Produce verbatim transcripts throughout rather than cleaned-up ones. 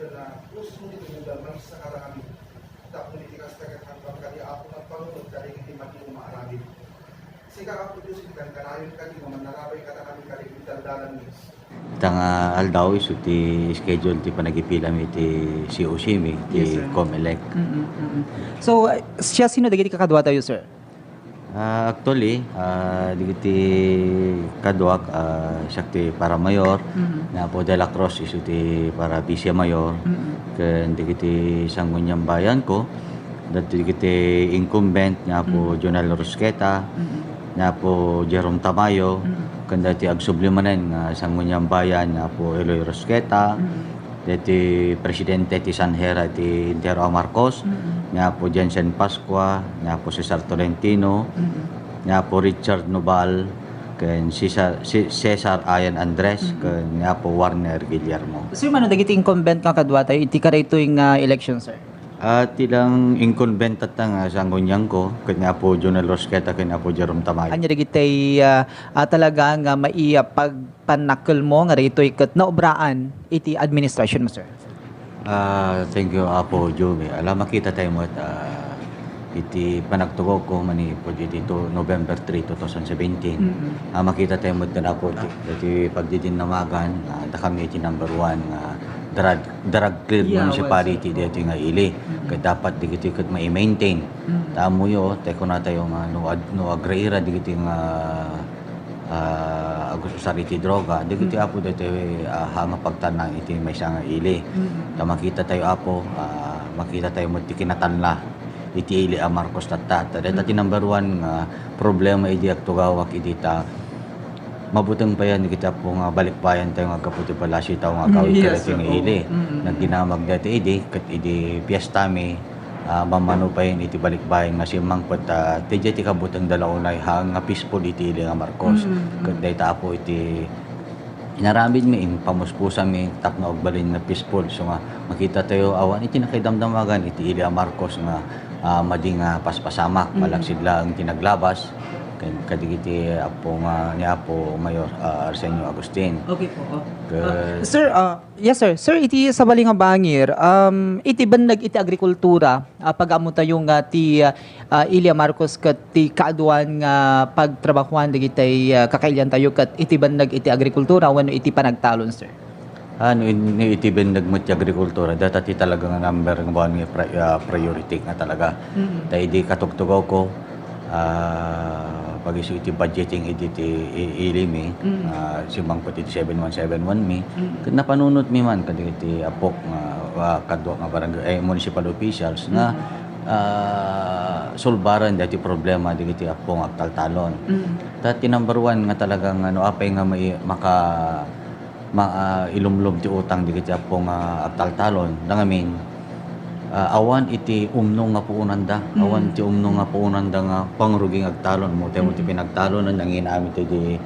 Nga puso ni tumugal man sa karami. Tapno iti kasta ket hampang kadi Apo nga panunot kadagiti matiuma aramid. Sika, Apo Dios, inkan kanayon kadi nga mannarabay kadakami kadagiti daldalanmi. Ita nga aldaw, isu ti schedule ti panagipilami iti C O C mi, ti Yes, sir. Comelec. Mm, mm. So, uh, siya sino dagiti kakaduatayo, sir? Ah, actually, ah, dagiti kaduak, ah, siak ti para mayor, Mhm. ni Apo De La Cruz isu ti para vice mayor, Mhm. ken dagiti sangguniang bayanko, dagiti incumbent ni Apo Mhm. Jonel Rusqueta, Mhm. ni Apo Jerome Tamayo, Mhm. ken dagiti agsubli manen nga sangguniang bayan ni Apo Eloy Rusqueta, Mhm. dagiti presidente ti San Hera ti entero a Marcos, Mm. ni Apo Jensen Pascua, ni Apo Cesar Tolentino, Mm. ni Apo Richard Nobal, ken Cesar, Ce-, Cesar Ayan Andres, Mm. ken ni Apo Warner Guillermo. Sir, mano dagiti incumbent nga kaduatayo iti kadaytoy nga election, sir? Ah, ti lang incumbent tatta nga sanggunianko, ken ni Apo Jonel Rusqueta, ken ni Apo Jerome Tamayo. Ania dagiti, ah, ah, talaga nga mai-, ah, pag- pannakkelmo nga daytoy ket naobraan iti administrasyonmo, sir? Ah, thank you, Apo Joey. Ala, makita tayo met, ah, iti panagtugawko manipud iti to-, November three, two thousand seventeen. Mm-mm. Ah, makita tayo met ken Apo iti, iti pagdidinnamagan, ah, dakami iti number one nga drug, drug clear Yeah, municipality well, sir. Daytoy nga ili. Mm-mm. Ket dapat dagiti ket mai-maintain. Mm. Ta ammoyo, tay kunatayo nga no ad-, no agraira dagiti nga ah, agus-usar iti droga, dagiti Mm. Apo daytoy, ah, haan nga pagtalna iti maysa nga ili. Mm. Ta makita tayo, Apo, ah, makita tayo met ti kinatalna iti ili a Marcos tatta. Ta dayta ti Mm. number one nga problema idi agtugawak idi ta mabuteng payen dagiti Apo nga balikbayan tayo nga aggapu ti palasi tayo nga Mm, agawid yes, kadagiti nga sir. Oo. Ili. Mm. Nagdinamag dayta idi, ket idi piestami, ah, mammano payen iti balikbayan nga simmangpet, ah, ti diay ti kabutengda la unay haan nga peaceful iti ili nga Marcos. Mm, mm. Ket dayta, Apo, iti inaramidmi, impamuspusanmi tapno agbalin nga peaceful. So nga, makita tayo awan iti nakaidamdamagan iti ili a Marcos nga, ah, madi nga paspasamak, Mm. malaksid laeng ti naglabas, ken-, kadagiti Apo nga ni Apo Mayor, ah, Arsenio Agustin. Okay po, oh. Ke- Ah, sir, ah, Yes, sir. Sir, iti sabali nga bangir, um, iti benneg iti agrikultura, ah, pag-ammo tayo nga ti, ah, ah, Ilia Marcos ket ti kaaduan nga pagtrabahuan dagiti, ah, kakailiantayo ket iti benneg iti agrikultura wenno iti panagtalon, sir? Ah, no, in-, no iti benneg met ti agrikultura, data ti talaga nga number one nga pri-, ah, priority nga talaga. Mm. Ta idi katugtugawko, ah, pag-isu iti budgeting iti ti i-, ilimi, Mm. ah, simmangpet iti seven one seven one mi. Mm. Ket napanunotmi man kadagiti apok nga, ah, kadua nga barangay, eh, municipal officials nga, Mm. ah, sulbaren daytoy problema dagiti apok nga agtaltalon. Mm. Ta ti number one nga talagang ano, apay nga mai-, maka-, ma-, ah, ilumlom ti utang dagiti apok nga agtaltalon. Dangamin, ah, awan iti umno nga puonanda. Awan Mm. ti umno nga puonanda nga pangrugi nga agtalon. Mo, tayo mo ti Mm. pinagtalon, nangina amin ti di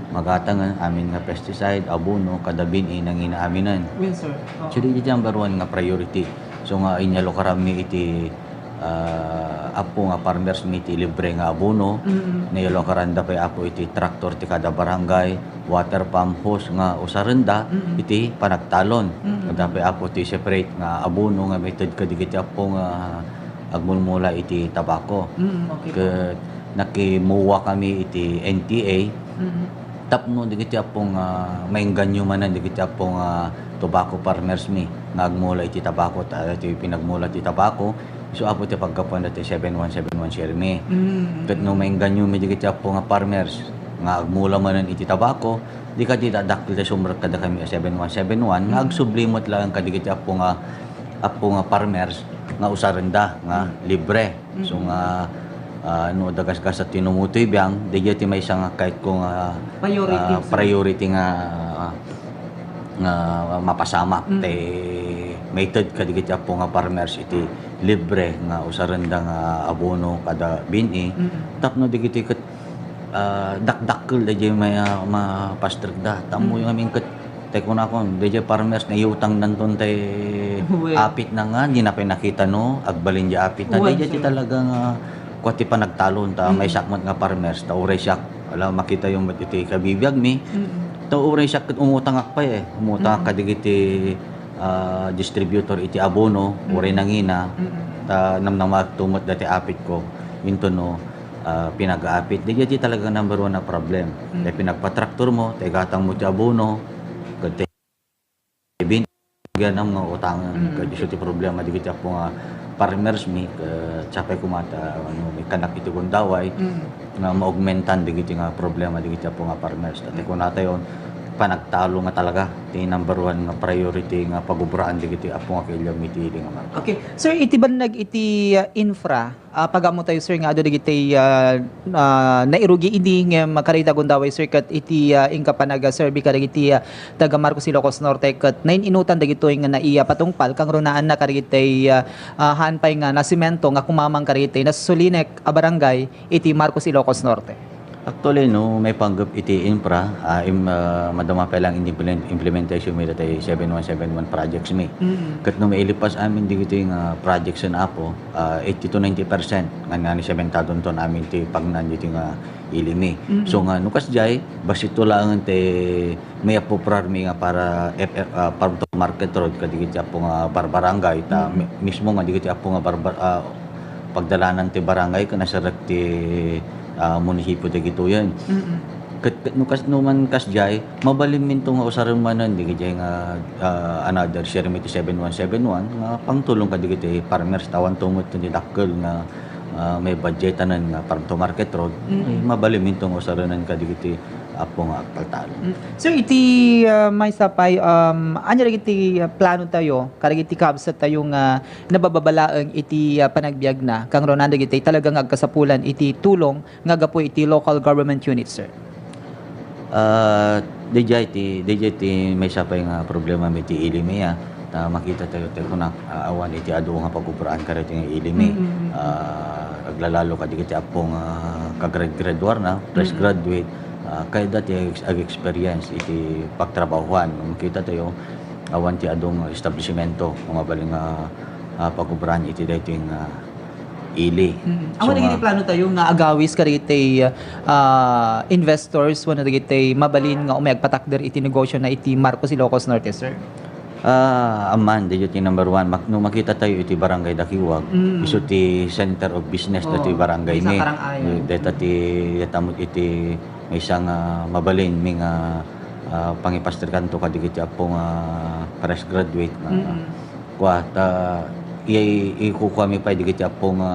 magatangan, amin nga pesticide, abono, kada bin-i, nangina aminen. Yes, sir. Oo. So, di, di number one nga priority. So, nga inyalo karammi iti, ah, apo nga farmers mi iti libre nga abono. Mm. Nayalo karanda pay apo iti traktor ti kada barangay, water pump hose nga usarenda Mm. iti panagtalon. Mm. Adda pay apo ti separate nga abono nga maited kadagiti apo nga agmulmula iti tabako. Mm, okay po. Ket nakimuwa kami iti N T A. Mm. Tapno dagiti apo nga maengganyo manen dagiti apo nga tobacco farmers mi nga agmula iti tabako, ta iti pinagmula ti tabako, isu apo ti paggapuan dati seven one seven one share mi. Mm. Ket no maengganyo mi dagiti apo nga farmers nga agmula manen iti tabako, di kadi dakkel ti sumrek kadakami a seven one seven one nga Mm. agsubli met laeng kadagiti apo nga, apo nga farmers nga usarenda nga Mm. libre. So Mm. nga, ah, no adda gasgas a tinumotoy biang, daydiay ti maysa nga kayatko nga, Priority, ah, sir. priority nga, nga mapasamak. Mm. Ti maited kadagiti apo nga farmers iti libre nga usarenda nga abono kada bin-i. Mm. Tapno dagiti ket, ah, dakdakkel daydiay may, ah, mapastrekda. Tapno Mm. ngamin ket Tay kunakon, daydiay farmers, naiutangdanton tay Well. apitna nga, dina pay nakita no agbalin diay apitna. Well, Daydiay ti sir. talaga nga kua ti panagtalon, ta Mm. maysak met nga farmers, ta uray siak, ala, makitayo met iti kabibiagmi. Mm. Ta uray siak ket umutangak pay, eh. Umutangak Mm. kadagiti ah, distributor iti abono, Mm. uray nangina, Mm. ta namnamaekto met dati apitko, intono, ah, pinagaapit. Daydiay ti talaga number one a problem. Mm. Tay pinagpatraktormo, tay gatangmo ti abono, ket tay bin-, ganam nga utangen. Mm. Ket isu ti problema dagiti apo nga farmers mi, ket sapay koma ta, ano, mikanak iti gundaway, Mm. nga maugmentan dagiti nga problema dagiti apo nga farmers. Ta ti Mm. kunatayon, panagtalo nga talaga ti number one nga priority nga pagubraan dagiti apo nga kailiam iti ili nga market. Okay. Sir, iti bannag iti, ah, infra, ah, pag-ammo tayo, sir, nga adu dagiti, ah, ah, nairugi idi ngem karita gundaway, sir, ket iti, ah, inka panaga-survey kadagiti, ah, taga Marcos, Ilocos Norte, ket nain-inutan dagitoy nga naiya patungpal, kangrunaanna kadagiti, ah, ah, haan pay nga nasemento nga kumamang kadagiti nasusulinek a barangay iti Marcos, Ilocos Norte. Actually, no, maipanggep iti infra, ah, im-, ah, madama pay lang implement-, implementation mi daytoy seven one seven one projects mi. Mm. Ket no mailipas amin dagitoy nga projects nga apo, ah, eighty to ninety percent nga nanisementadonton amin ti pagnan ditoy nga ili mi. Mm. So nga, no kasdiay, bassit to laengen ti maiapuprar mi nga para F F, ah, farm to market road kadagiti apo nga barbarangay, ta Mm. mi-, mismo nga dagiti apo nga barbar-, ah, pagdalanan ti barangay ken naserrek ti, ah, munisipio dagitoyen. Mm. Ket, ket no kas-, no man kasdiay, mabalinminto nga usaren manen dagiti nga, ah, another share mi ti seven one seven one nga pangtulong kadagiti farmers, ta awan to met ti dakkel nga, ah, maibudgetanen nga farm to market road. Mm. Ay, mabalinminto nga usarenen kadagiti apo nga agtaltalon. Mm. Sir, iti, ah, maysa pay, um, ania dagiti, ah, plano tayo, kadagiti kabsat tayo nga nabababalaeng iti, ah, panagbiagna, kangrunaanna dagiti talaga nga agkasapulan iti tulong nga gapu iti local government unit, sir? Ah, daydiay ti, daydiay ti maysa pay nga problema mi ti ili mi, ah. Ta makita tayo, tayo kunak, ah, awan iti adu nga pagubraan kadagiti nga ili mi. Mm, mm, mm. Ah, aglalalo kadagiti apo nga ka-grade, grade one na, fresh Mm. graduate, ah, kayatda ti ex-, ag-experience iti pagtrabahuan. Makita tayo, awan ti adu nga establisimento nga mabalin nga, ah, pagubraan iti daytoy nga ili. Mm. So, awan dagiti nga plano tayo nga agawis kadagiti, ah, investors wenno dagiti mabalin nga umay agpatakder iti negosio na iti Marcos, Ilocos Norte, sir? Ah, amman, daytoy ti number one. Mak-, no makita tayo iti Barangay Dakiwag, Mm. isu ti center of business Oo. dati barangay Maysa mi. Karangayan. Eh, deta ti, deta met iti maysa nga mabalin mi nga, ah, pangipasterkanto kadagiti apo nga fresh graduate nga Mm. kua, ta, iyay, ikukuami pay dagiti apo nga,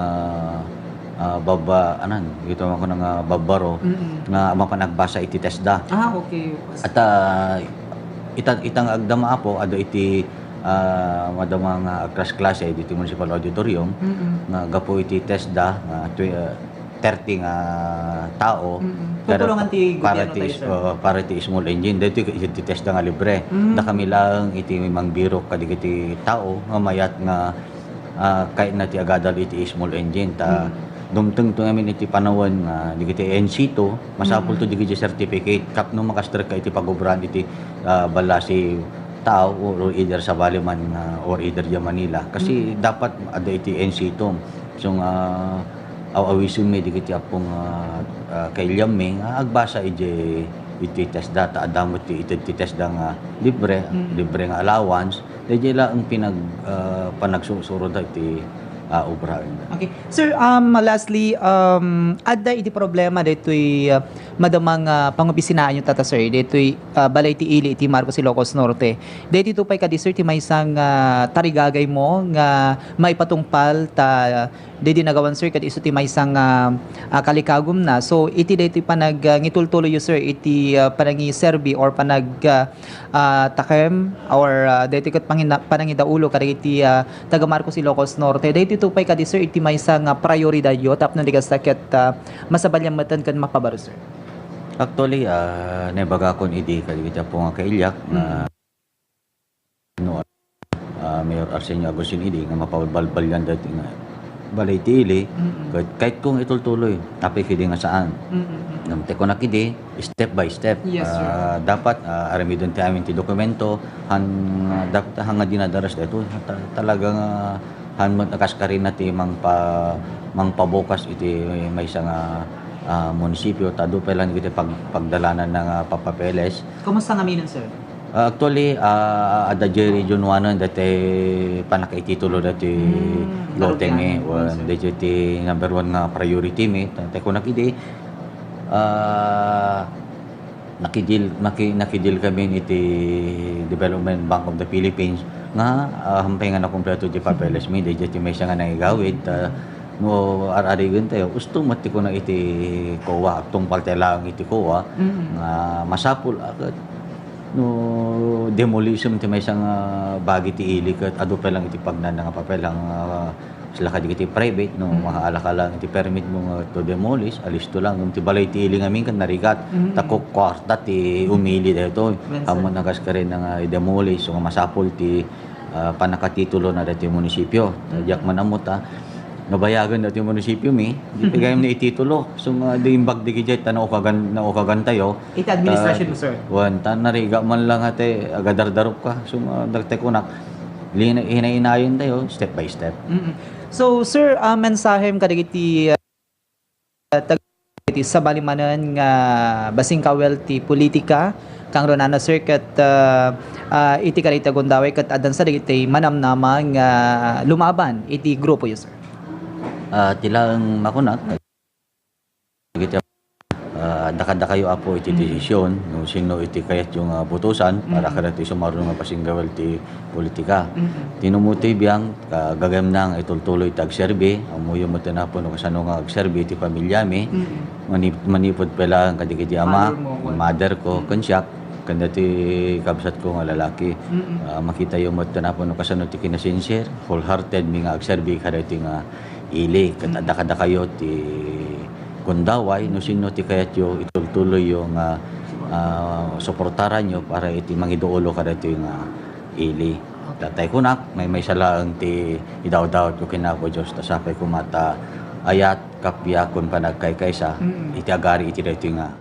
ah, baba-, anan, ito man kuno nga babbaro, Mm. nga mapan agbasa iti TESDA. Ah, okay. At, ah, ita, ita nga agdama, apo, adu iti, ah, madama nga agklas-klase diti Municipal Auditorium, Mm. nga gapu iti TESDA, nga twe-, ah, thirty nga tao, Mm. pero Tutulungan ti para gobyerno ti tayo, is-, sir. Oo, para ti small engine. Daytoy iti TESDA nga libre. Mm. Da kami laeng iti mangbirok kadagiti tao nga mayat nga, ah, kayatna ti agadal iti small engine. Ta Mm. dumteng to ngamin iti panawen nga dagiti N C two, masapul to Mm. dagiti certificate. Tapno makastrek ka iti pagubraan iti, ah, ballasi tao or, or either Sabali man, ah, or either diay Manila. Kasi Mm. dapat adda iti N C two. So nga, aw-awisenmi dagiti apo nga, ah, kailiammi nga agbasa idiay iti TESDA, ta adda met ti ited ti TESDA nga libre, Mm. libre nga allowance. Daydiay laeng pinag-, ah, panagsursuroda iti, ah, obraenda. Okay. Sir, um, lastly, um, adda iti problema daytoy, ah, madama nga pangopisinaanyo tata, sir, daytoy, ah, balay ti ili iti Marcos, Ilocos Norte. Daytoy to pay kadi, sir, ti maysa nga tarigagaymo nga maipatungpal ta Daydi nagawan, sir, ket isu ti maysa nga, ah, kalikagumna. So, iti daytoy panag-, ah, ngitultuloyyo, sir, iti, ah, panangiserbi or panag-, ah, ah, takem or, ah, daytoy ket pangina-, panangidaulo kadagiti, ah, taga Marcos, Ilocos Norte. Daytoy to pay kadi, sir, iti maysa nga prioridadyo tapno di kasta ket, ah, masabalian metten ken mapabaro, sir? Actually, ah, naibagakon idi kadagiti apo nga kailiak nga Mm. no, ah, Mayor Arsenio Agustin idi nga mapabalbalian daytoy nga balay ti ili, Mm. ket kayatko nga itultuloy, apay kadi nga saan. Mm, mm, mm. Ngem ti kunak idi, step by step. Yes, sir. Ah, dapat, ah, aramiden ti amin ti dokumento, han, dapat han nga dinadaras daytoy, ta-, talaga nga han met nakaskarina ti mangpa-, mangpabukas iti maysa nga, ah, munisipyo, ta adu pay lang iti pag-, pagdalanan na nga papapeles. Kumusta ngamin, sir? Ah, actually, ah, adda diay region one-en daytoy pannakaititulo daytoy Hmm, lote mi, karugian, wen, yes, sir. Daytoy ti number one nga priority mi. Ta-, tay kunak idi, ah, nakidil-, naki-, nakidil kami iti Development Bank of the Philippines nga, ah, hampay nga nakumpleto ti papeles mi, daytoy ti maysa nga naigawid, ta, no ar-arigen tayo, usto met ti kuna iti COA, agtungpal tayo laeng iti COA, Mm. nga masapul a ket no demolition ti maysa nga bagi ti ili ket adu pay lang iti pagnana nga papel, nga sila kadagiti private, no, Mm. maala ka lang iti permit mo nga to demolish, alisto lang. Ngem ti balay ti ili ngamin ket narigat, Mm. ta kukwarta ti umili daytoy. Well said. Ammon a kas kari nga i-demolish, so nga masapul ti, ah, pannakatitulo na daytoy munisipio. Ta Mm. diak man ammo ta nabayagen daytoy munisipio mi, di pay gayam na ititulo. So nga di imbag di gijay ta naukagan, naukagan tayo. Iti administrasyon Ta-, mo, sir? Wen, ta narigat man lang nga ti agadardarup ka. So nga dagtay kunak, lina-, hinay-inayon tayo, step by step. Mm. So, sir, ah, mensahem kadagiti, ah, tag-, iti sabali manen nga basing kawel ti politika, kangrunana, sir, ket, ah, ah, iti kadagiti gundaway ket addan sa dagiti manamnama nga lumaban iti grupoyo, sir? Ah, ti laeng makunak, dagiti, ah, adda kadakayo, Apo, iti Mm. desisyon, no, sino iti kayatyo nga butosan para Mm. kadagiti sumaruno nga basing kawel ti politika. Mm. Ti no mo ti biang, ah, gagayemna nga itultuloy ti agserbi, ammoyo met, Apo, no kasano nga agserbi ti pamilyami, Mm. mani-, manipud pay laeng kadagiti ama, Father mo, what? mother ko, Mm. ken siak, ken dati kabsat ko nga lalaki. Mm. Ah, makitayo met, Apo, no kasano ti kinasinsir, wholehearted mi nga agserbi kadagiti nga ili, ket Mm. adda kadakayo ti gundaway, no sino ti kayatyo, itultuloyyo nga, ah, suportaranyo para iti mangiduulo kadaytoy nga ili. Tatay kunak, maymaysa laeng ti idawdawat ko ken Apo Dios, ta sapay koma ta ayat, kappia, ken panagkaykaysa, Mm. iti agari iti daytoy nga